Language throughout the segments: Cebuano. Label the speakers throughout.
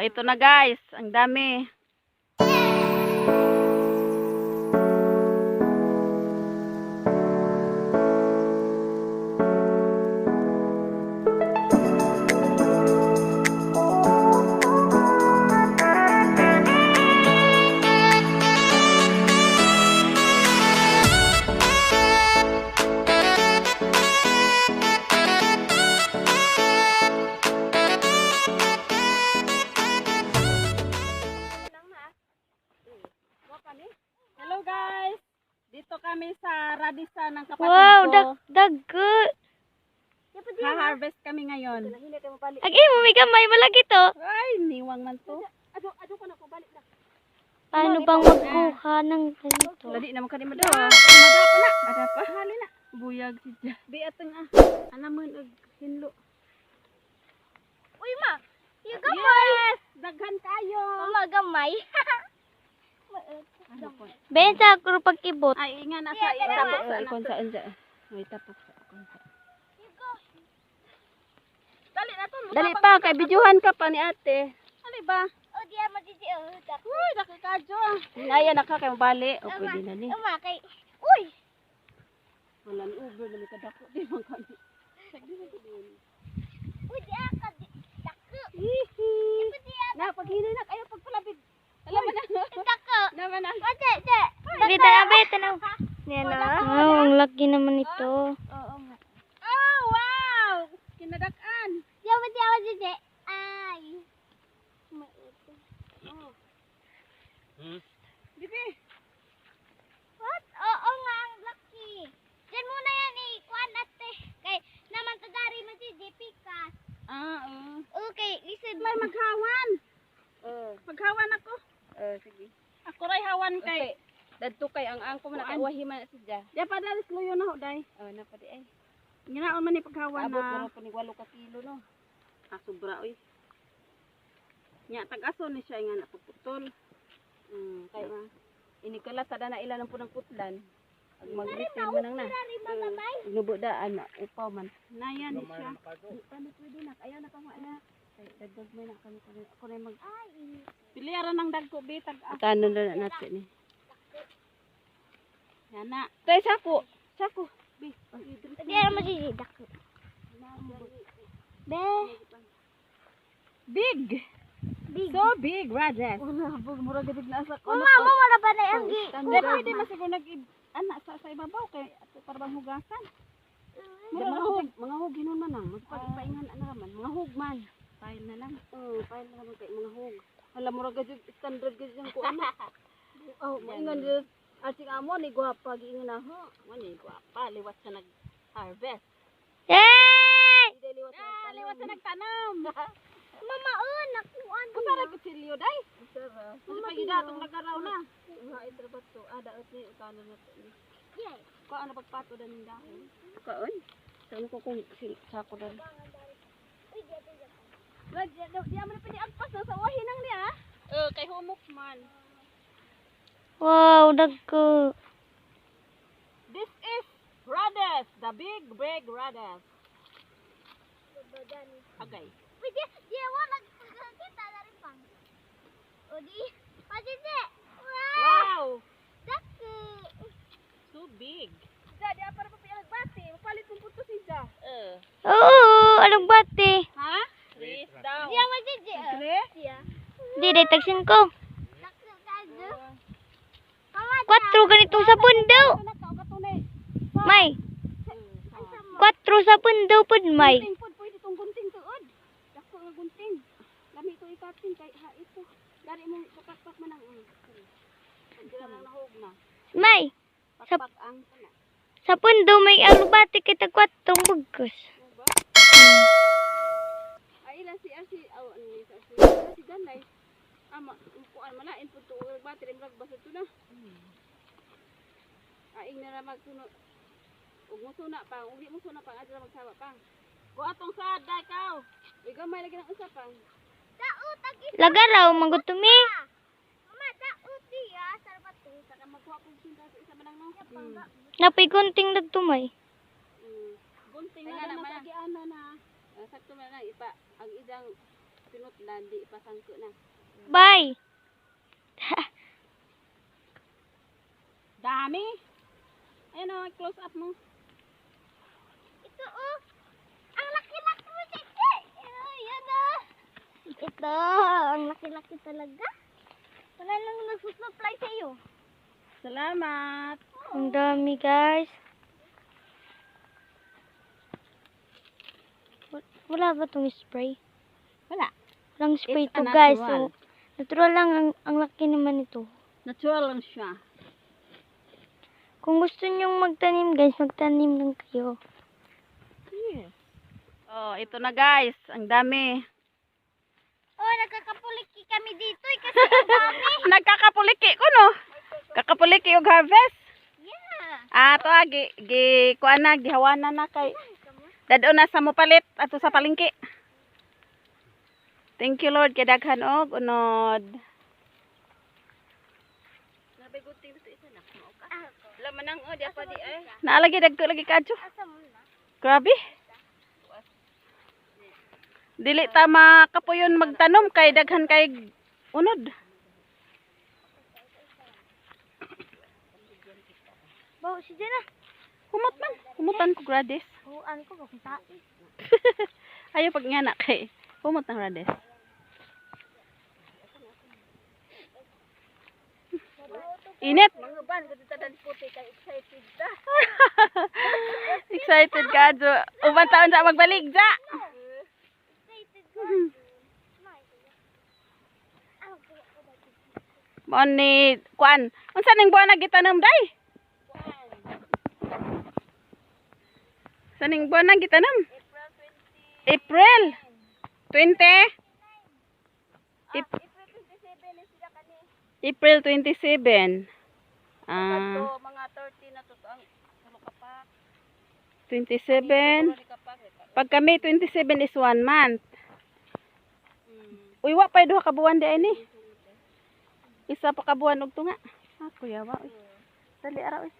Speaker 1: Ito na, guys, ang dami. Hello, guys. Dito kami sa Radisa ng kapatid
Speaker 2: Wow,
Speaker 1: ko.
Speaker 2: Dagko.
Speaker 1: Ha-harvest kami ngayon.
Speaker 2: Ag imo may gamay malaki to.
Speaker 1: Ay, niwang man to.
Speaker 2: Paano bang magkuha ng ganito?
Speaker 1: Lali naman kani madaw. Madaw pa na. Ada pa. Hali na. Buyag si Ja. Bi atong ah. Ana man og hinlo.
Speaker 2: Uy ma, yung
Speaker 1: Yes, daghan kayo.
Speaker 2: Mama gamay.
Speaker 1: Ano po?
Speaker 2: Ben sa kuro pag-ibot.
Speaker 1: Ay, inga na sa tapok sa ikon sa anja. May tapok sa ikon sa. Dali na to. Dali pa kay bidyuhan ka pa ni ate. Dali ba?
Speaker 2: Oh, diya madidi oh.
Speaker 1: Uy, nakikadyo. Naya na ka kay mabali. O pwede na ni.
Speaker 2: Uma kay. Uy.
Speaker 1: Wala ni Uber na may kadako di man kami.
Speaker 2: Uy, diya ka dako.
Speaker 1: Hihi. Na paghini na kayo pagpalabig. Alam mo na.
Speaker 2: Dako.
Speaker 1: Naman na.
Speaker 2: Ate, ate. Dito na, be, tanaw. Wow, ang laki naman ito.
Speaker 1: Oo nga. Oh, wow! Kinadak-an.
Speaker 2: Diya ba diya madidi? Ay.
Speaker 1: Oh. Bibi.
Speaker 2: What? Oo nga, ang laki. Diyan muna yan eh. Kuan ate. Kay naman tagari madidi pikas.
Speaker 1: Ah, oo.
Speaker 2: Okay, listen.
Speaker 1: May maghawan. Maghawan ako.
Speaker 3: Sige.
Speaker 1: Ako ray hawan kay.
Speaker 3: Dadto kay ang angko man
Speaker 1: Kuan.
Speaker 3: nakauwahi man na siya.
Speaker 1: Di pa dalis luyo na ho day.
Speaker 3: Oh, na pa di ay.
Speaker 1: Ginaon man ni paghawan
Speaker 3: Abot
Speaker 1: na.
Speaker 3: na ko ni 8 ka kilo no.
Speaker 1: Ah, sobra oy. Nya tag-aso ni siya nga napuputol.
Speaker 3: Kay
Speaker 1: Diba?
Speaker 3: ini kala sada na ila ng punang putlan. Ag mag-retail man nang na.
Speaker 2: Mamamay.
Speaker 3: Nubo daan na upaw man.
Speaker 1: Naya ni siya.
Speaker 3: Di pa ni pwede na ayaw na kamo ana. Kay dagdag may na kami kami ako na mag
Speaker 2: Ay.
Speaker 1: Piliara ng dagko bi tag-a.
Speaker 3: Tanon na natin ni.
Speaker 1: Yana.
Speaker 3: Tay sako, sako.
Speaker 1: Bi.
Speaker 2: Diya madidi dako. Be.
Speaker 1: Big.
Speaker 2: Big.
Speaker 1: So big, Rajesh. Mura gadig na sa
Speaker 2: Mama, mama na ba na ang gi?
Speaker 1: Hindi, pwede man siguro nag ana sa ibabaw kay ato para bang hugasan.
Speaker 3: Mga hug, mga hug hinon man ang magpag-paingan ana man, mga hug man.
Speaker 1: Pile na lang.
Speaker 3: Oh, pile na man kay mga hug. Hala mura gajud standard gajud ang kuan. Oh, maingon dito. Asing amo ni gwapa giingon na ho.
Speaker 1: Mo ni gwapa liwat sa nag-harvest.
Speaker 2: Hey!
Speaker 3: Hindi liwat sa
Speaker 1: Ah, liwat sa nagtanom.
Speaker 2: Mama, oh, nakuan.
Speaker 1: Usa ra kutsilyo day. Mama pagida atong nagaraw na.
Speaker 3: Nga itrabat to. Ah, daot ni utanon na to.
Speaker 2: Yeah.
Speaker 1: Ko ano pagpato dan dahon.
Speaker 3: Kaon? Saan ko kung sako dan.
Speaker 2: Uy, diya, diya.
Speaker 1: Raj, di man pwede agpas sa uwahin nang niya. Eh, kay humok man.
Speaker 2: Wow, dagko.
Speaker 1: This is Rades, the big big Rades. Okay.
Speaker 2: Uy, diya, diya, wala kita na rin pang. O di, madidi. Wow,
Speaker 1: Wow,
Speaker 2: dako.
Speaker 1: so big. Ja, di para pa pinagbati. Mapalit mong puto si Ja.
Speaker 3: Eh,
Speaker 2: Oo, anong bati?
Speaker 1: Ha? Please daw.
Speaker 2: Diya, madidi.
Speaker 1: Tre?
Speaker 2: Diya. Di, day, tagsin ko.
Speaker 1: Dako
Speaker 2: Dako, Kwatro ganitong sabon daw. May. Kwatro sabon daw pud may.
Speaker 1: Gunting pod, pwede tong gunting tuod. Dako nga gunting. Lami ito ikating kay ha ito. Dari mong kapakpak man ang
Speaker 3: Sila nang nahug na.
Speaker 2: May.
Speaker 3: Pakpak ang kana.
Speaker 2: Sa daw may alubati kita kwatrong bugkos.
Speaker 3: Ano ba? Ay ilan si si aw ano ni sa si si Danay. Ama kuan malain pud to og battery murag basta to na. Aing na ra magsuno. Ug musuna pa, ug di musuna pa adra magsawa pa.
Speaker 1: Ko atong sada ikaw.
Speaker 3: Uy gamay lagi ng usa pa.
Speaker 2: Lagaraw, magutumi.
Speaker 4: Mama, daot diya sa bato.
Speaker 3: Saka magkuha kog sinta sa isa man lang no.
Speaker 2: Napay gunting nagtumay.
Speaker 3: Mm.
Speaker 1: Gunting
Speaker 3: Ay,
Speaker 1: na
Speaker 3: nga
Speaker 1: na
Speaker 3: naman.
Speaker 1: sa giana na.
Speaker 3: Ah, sakto man lang ipa ang idang
Speaker 1: Sinutlan, di ipasangko na.
Speaker 2: Bye.
Speaker 1: Dami. Ayun o, close up mo.
Speaker 2: Ito oh. Ang laki-laki mo, Chichi. Ayan oh. Ito, ang laki-laki talaga. Wala nang nagsusupply sa iyo.
Speaker 1: Salamat.
Speaker 2: Ang dami, guys. Wala ba tong spray?
Speaker 1: Wala.
Speaker 2: Walang spray
Speaker 1: It's
Speaker 2: to,
Speaker 1: a
Speaker 2: guys.
Speaker 1: natural.
Speaker 2: So, natural lang ang laki naman ito.
Speaker 1: Natural lang siya.
Speaker 2: Kung gusto nyong magtanim, guys, magtanim lang kayo.
Speaker 1: Yes. Oh, ito na guys. Ang dami.
Speaker 2: Oh, nagkakapuliki kami dito eh, kasi ang dami.
Speaker 1: Nagkakapuliki ko no. Kakapuliki og harvest.
Speaker 2: Yeah.
Speaker 1: Ah, to ah, gi, gi kuan na, gihawanan na kay. Dado na sa mopalit ato sa palengke. Thank you Lord kay daghan og unod. Naalagi dagko lagi kadyo.
Speaker 2: Asa mo na?
Speaker 1: Grabe. Dili ta makapuyon magtanom kay daghan kay unod.
Speaker 2: Bawo, si Jana.
Speaker 1: Humot man. Humutan ko grades.
Speaker 2: Huan ko ba kung tae.
Speaker 1: Ayaw pag nga na kay humot ng rades. Init. Excited ka, Jo. Uban taon sa magbalik, Ja.
Speaker 2: Excited ko.
Speaker 1: Mao ni kuan. Unsa ning buwan na gitanom day? Sa ning buwan na gitanom? April 20. April 27. Ah,
Speaker 3: Mga 30 na to ang tulo ka pa.
Speaker 1: 27. Pag kami 27 is 1 month. Uy, wa pa duha ka buwan di ni. Isa pa ka buwan og tunga. Ah, kuya wa. Uy. Dali ara uy.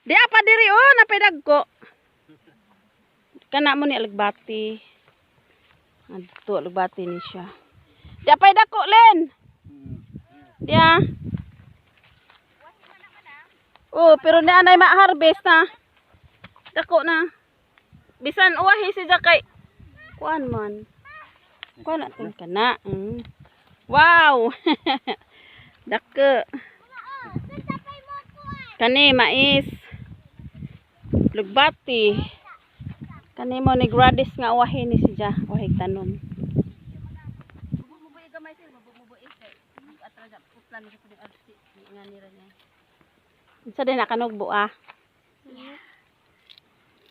Speaker 1: Di pa diri oh, napay dagko. Kana mo ni alagbati. Adto alagbati ni siya. Di pa dagko Len. Diya. Oh, pero ni anay ma-harvest na. Dako na. Bisan uwahi si Jakay. Kuan man. Kuan na tong kana. Wow. Dako. Kani mais. Lugbati. Kani mo ni Gladys nga uwahi ni si Ja, uwahi tanom.
Speaker 3: Mubuhi gamay sir, mubuhi kay atra sa putlan sa kuning arsi nga nira niya.
Speaker 1: Unsa din nakanugbo ah.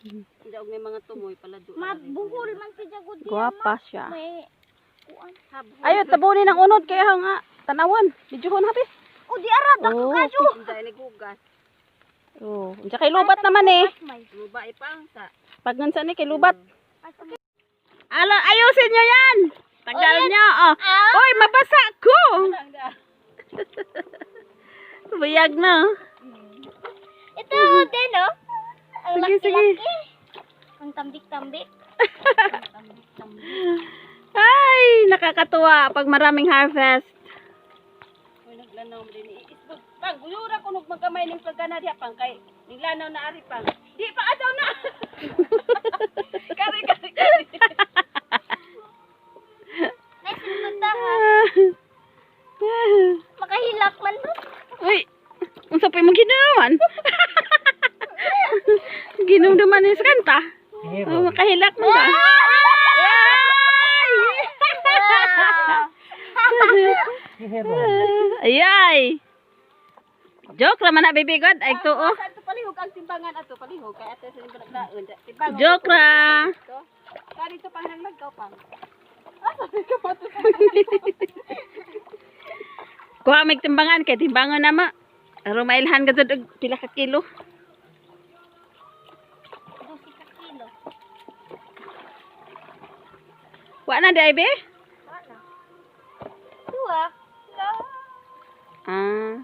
Speaker 3: Hindi og may mga tumoy pala do.
Speaker 2: Mabuhol man si Jagod diya.
Speaker 1: Guwapa siya.
Speaker 2: May kuan.
Speaker 1: Ayo tabunin ang unod kaya nga tanawan. Videohon habi.
Speaker 2: O di ara dako
Speaker 1: Oh,
Speaker 2: kadyo.
Speaker 3: Hindi ni gugas.
Speaker 1: Oh, unsa kay lubat naman eh.
Speaker 2: May.
Speaker 3: Muba ipang sa
Speaker 1: Pag unsa ni kay lubat. Ala, ayusin nyo yan. Tagal nyo. Oh. Oy, mabasa ko. Buyag na.
Speaker 2: Ito din oh. Ang
Speaker 1: Sige, sige.
Speaker 2: laki-laki. Ang tambik-tambik.
Speaker 1: Ay, nakakatuwa pag maraming harvest.
Speaker 3: Uy, naglanaw mo din isbog. Pang guyura ko nug magkamay ning pagkana diha pang kay niglanaw na ari pang. Di pa adaw na. Kari kari kari.
Speaker 2: Nice ta ha. Makahilak man to.
Speaker 1: Uy, unsa pa imong ginawan? Ginumduman ni sa kanta. Oh, makahilak man ka. Ay! Ayay! Joke raman na baby god ay tuo.
Speaker 3: Sa ato palihog ang timbangan ato palihog kay ato sa nimbanagdaon. Timbangan.
Speaker 1: Joke ra.
Speaker 3: Kari to pang nagkaw pang. Asa ka pa to?
Speaker 1: Kuha mig timbangan kay timbangon na ma. Aron mailhan ka jud og pila ka kilo.
Speaker 2: 12 ka kilo.
Speaker 1: Wa na di ay be?
Speaker 2: Dua.
Speaker 1: Ah.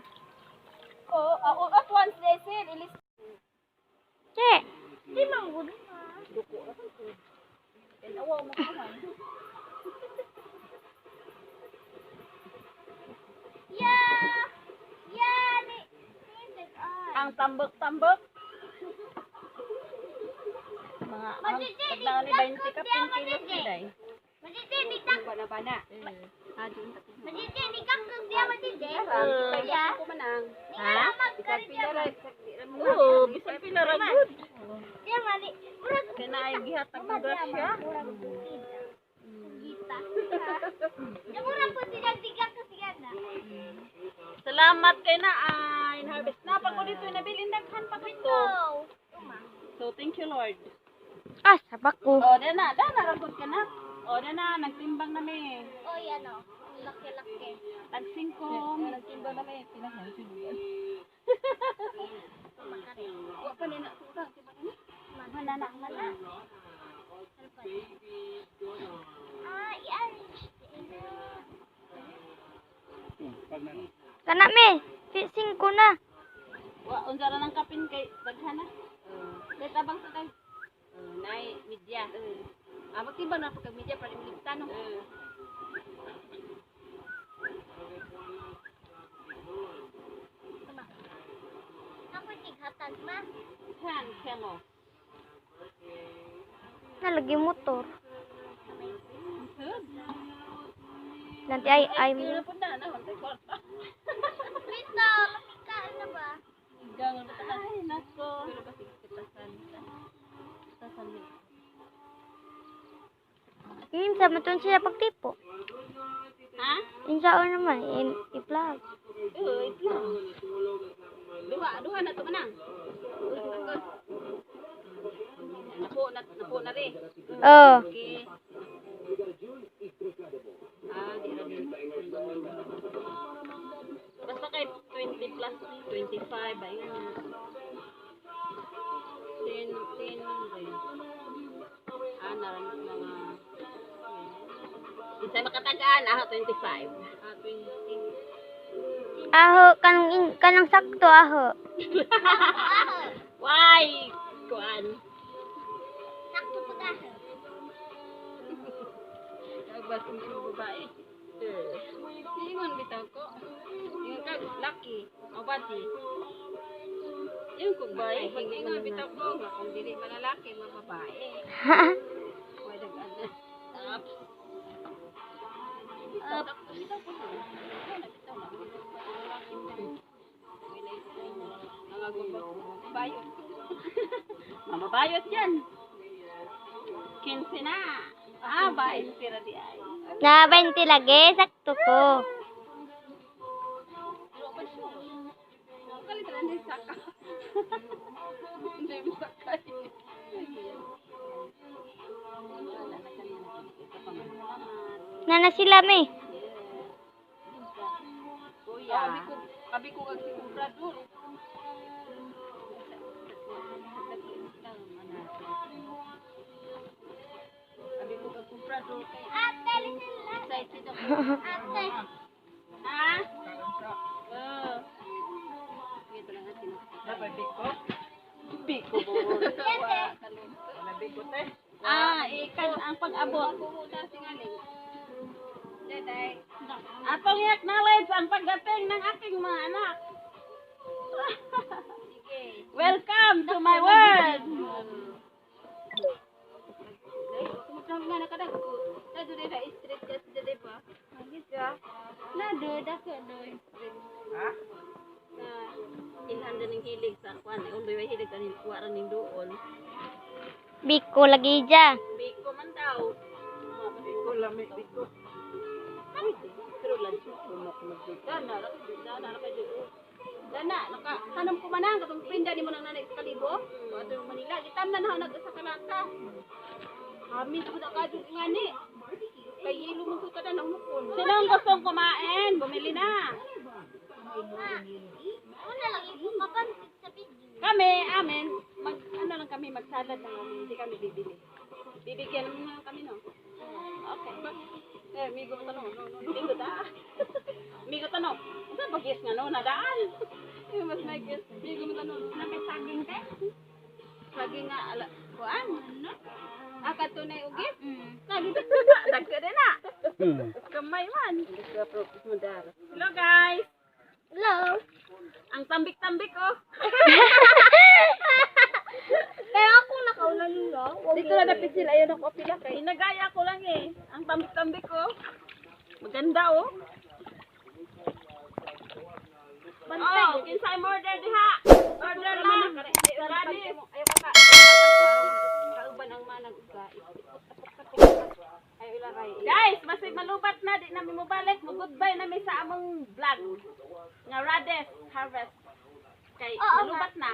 Speaker 3: Oh, at once lesson ilis
Speaker 2: Che. Di man gud.
Speaker 1: Ang tambok-tambok. Mga ang pagdaan ni 20 ka kilos nila eh.
Speaker 4: Majiji, di tak.
Speaker 3: Bana-bana.
Speaker 4: Majiji, di kang kang diya majiji.
Speaker 3: Kaya ko manang.
Speaker 1: Ha?
Speaker 3: Bisan pila ra,
Speaker 1: Oo, bisan pila ra gud.
Speaker 4: Diya mali. Murag
Speaker 1: Kaya na ay gihatag ng grasya.
Speaker 4: murag bukid. Sugita. Diya murag po siya diga kasi yan na.
Speaker 1: Salamat kay na ay harvest na pag ko dito nabilin daghan pa dito. So thank you, Lord.
Speaker 2: Ah, sabak ko.
Speaker 1: Oh, dana, dana ra gud ka na. Oh, dana nagtimbang na mi.
Speaker 4: Oy, ano. Ang laki-laki.
Speaker 1: Tag 5.
Speaker 3: Nagtimba na kayo pinahan. Wa pa ni na suka, di ba ni?
Speaker 1: Mana na mana.
Speaker 4: Ah, yan.
Speaker 2: Kana me, fixing ko na.
Speaker 1: Wa unsa ra nang kapin kay daghan na. Kay tabang sa kay.
Speaker 3: Nay media. Ah, magtimbang na pagka media para imligtan no.
Speaker 4: Ako tighatag ma.
Speaker 1: 10 kilo.
Speaker 2: Nalagi motor.
Speaker 1: Good.
Speaker 2: Nanti ay ay
Speaker 1: Kilo po na na unsay kwarta.
Speaker 4: Wait na, laki ka ano ba?
Speaker 1: Gangon ba ta? Ay nako.
Speaker 3: Pero kasi kitasan. Kitasan ni.
Speaker 2: Insa man tun siya pagtipo.
Speaker 1: Ha?
Speaker 2: Insa o naman in i-vlog.
Speaker 1: Uy, lang. Duha, duha na to manang. Napo na, napo na rin.
Speaker 2: Oh,
Speaker 1: Okay. Ah, di ra din. Basta kay 20 plus 25 ba yun? 10, 10 man rin. Ah, naran mga Isa makatagaan, ah, 25.
Speaker 3: Ah, 20.
Speaker 2: Aho kanang in, kanang sakto aho.
Speaker 1: Why? Kuan.
Speaker 4: Sakto pag aho.
Speaker 3: Kagbas ng babae.
Speaker 1: Eh.
Speaker 3: Ingon bitaw ko. Ingon ka laki o bati. Ingon ko ba? Ingon bitaw ko nga kung dili malalaki mababae. Way dagan na.
Speaker 1: Up.
Speaker 3: Up. Bayot.
Speaker 1: Mamabayot yan. 15 na. Ah, 20 ra di ay.
Speaker 2: Na 20 lagi sakto ko.
Speaker 3: Kalit ra ni saka. Hindi mo sakay.
Speaker 2: Nana sila me.
Speaker 1: Kuya.
Speaker 3: Abi ko kag si kumprador. Abi ko kag kumprador kay
Speaker 4: Ate, listen lang.
Speaker 3: excited ako.
Speaker 4: Ate.
Speaker 1: Ha? Oh.
Speaker 3: Sige talaga tinatawag.
Speaker 5: Dapat biko.
Speaker 1: Biko bo.
Speaker 5: Wala biko te.
Speaker 1: Ah, ikan ang pag-abot.
Speaker 3: Kuhuta singaling. Deday.
Speaker 1: Atong i-acknowledge ang pagdating ng aking mga anak.
Speaker 3: Sige.
Speaker 1: Welcome to my world.
Speaker 3: Kumutang nga nakadagko. Na doon na street kasi dede pa. Ka. Na do dako do street.
Speaker 5: Ha?
Speaker 3: Na
Speaker 1: Ilhan din ang hilig sa kuan. Undoy way hilig kanin kuha ra ning duol.
Speaker 2: Biko lagi ja.
Speaker 1: Biko man daw.
Speaker 5: Biko lami biko.
Speaker 1: Pero lang Dana, dana, naka Dana, naka hanam ko manang katong prinda ni mo nang nanay sa kalibo. So ato yung Manila, gitam na na sa kalata. Amin sa ka kadyo ngani. Kay ilo mo sa tanan humukon. Sino ang gustong kumain? Bumili na.
Speaker 4: Una lang ipukapansin sa video.
Speaker 1: Kami, amin, mag ano lang kami, magsalad lang kami, hindi kami bibili. Bibigyan naman lang kami, no? Okay.
Speaker 3: Eh, migo tanong. No, no, no.
Speaker 1: Migo ta. Migo tanong. Unsa ba gis nga no nadaan?
Speaker 3: Eh, mas may guess. Migo mo tanong.
Speaker 1: Napay saging te. Saging nga ala kuan. Ano?
Speaker 3: Ah, katunay ugit.
Speaker 1: Lagi dagko din na. Kamay man.
Speaker 3: Hello
Speaker 1: Hello guys.
Speaker 4: Hello.
Speaker 1: Ang tambik-tambik oh.
Speaker 2: Pero ako nakauna nila.
Speaker 1: Dito na dapit sila. Ayun ako pila kay. Inagaya ko lang eh. Ang tambik-tambik oh. Maganda oh.
Speaker 2: Bantay.
Speaker 1: Oh, kinsay order diha. Order lang. Radish.
Speaker 3: Ayaw ka ka. Kauban ang manag uga. Ayaw ilaray.
Speaker 1: Guys, masig malubat na di nami mobalik, mo goodbye na mi sa among vlog. Nga Rades Harvest. Kay
Speaker 2: Oo,
Speaker 1: malubat na.